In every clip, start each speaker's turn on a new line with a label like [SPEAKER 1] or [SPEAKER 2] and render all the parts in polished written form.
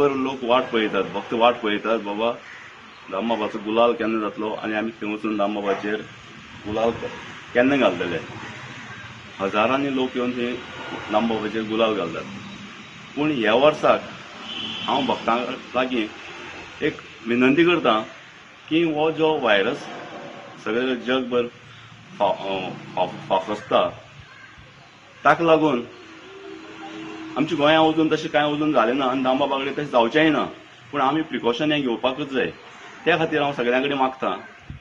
[SPEAKER 1] लोक वाट पळयतात, भक्त वाट पळयतात, बाबा दामबाबाचो गुलाल केन्ना जातलो आनी आमी थंय वचून दामबाबाचेर गुलाल केन्ना घालतले. हजारांनी लोक येवन थंय दामबाबाचेर गुलाल घालतात. पूण ह्या वर्साक हांव भक्तां लागीं एक विनंती करता की हो जो व्हायरस सगळे जगभर फाफसता ताका लागून आमच्या गोंया वचून तशें कांय अजून जालें ना आनी दामबाबा कडेन तशें जावचेंय ना, पूण आमी प्रिकॉशन हें घेवपाकूच जाय. त्या खातीर हांव सगळ्यां कडेन मागता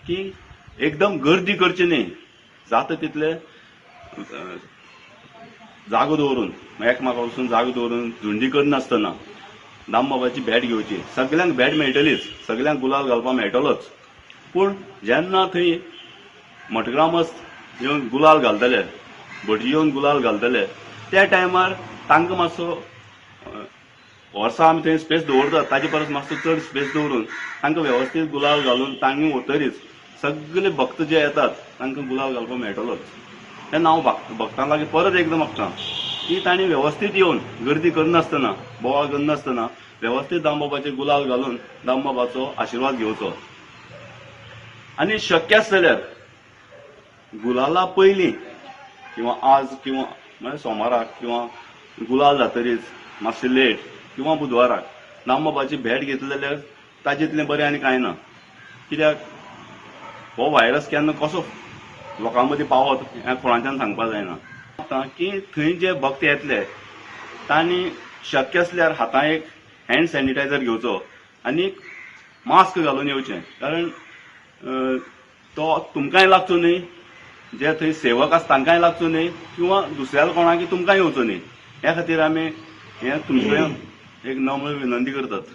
[SPEAKER 1] की एकदम गर्दी करची न्ही, जाता तितले जागो दवरून, एकमेका वचून जागो दवरून झुंडी करनासतना दामबाबाची भेट घेवची. सगल्यांक भेट मेळटलीच, सगल्यांक गुलाल घालपाक मेळटलोच, पूण जेन्ना थंय मठग्रामस्थ येवन गुलाल घालतले, भटी येवन गुलाल घालतले, त्या टायमार तांकां मातसो वर्सा आमी थंय स्पेस दवरतात ताजे परस मातसो चड स्पेस दवरून तांकां वेवस्थीत गुलाल घालून तांणी वतरीच सगळे भक्त जे येतात तांकां गुलाल घालपाक मेळटलोच. तेन्ना हांव भक्तां लागीं परत एकदां मागता की तांणी वेवस्थीत येवन गर्दी करनासतना, बोवाळ करनासतना वेवस्थीत दामबाबाचे गुलाल घालून दामबाबाचो आशिर्वाद घेवचो. आनी शक्य आसत जाल्यार गुलाला पयलीं किंवा आज किंवा म्हळ्यार सोमाराक किंवा गुलाल जातरीच मातशें लेट किंवा बुधवाराक दामबाबाची भेट घेतली जाल्यार ताजेतलें बरें आनी कांय ना. कित्याक हो व्हायरस केन्ना कसो लोकां मदीं पावत हें कोणाच्यान सांगपाक जायना. की थंय जे भक्त येतले तांणी शक्य आसल्यार हातां एक हँड सॅनिटायझर घेवचो आनी मास्क घालून येवचें, कारण तो तुमकांय लागचो न्ही, जे थंय सेवक आसा तांकांय लागचो न्ही किंवा दुसऱ्या कोणाक तुमकां येवचो न्ही. ह्या खातीर आमी हें तुमचे कडेन एक नम्र विनंती करतात.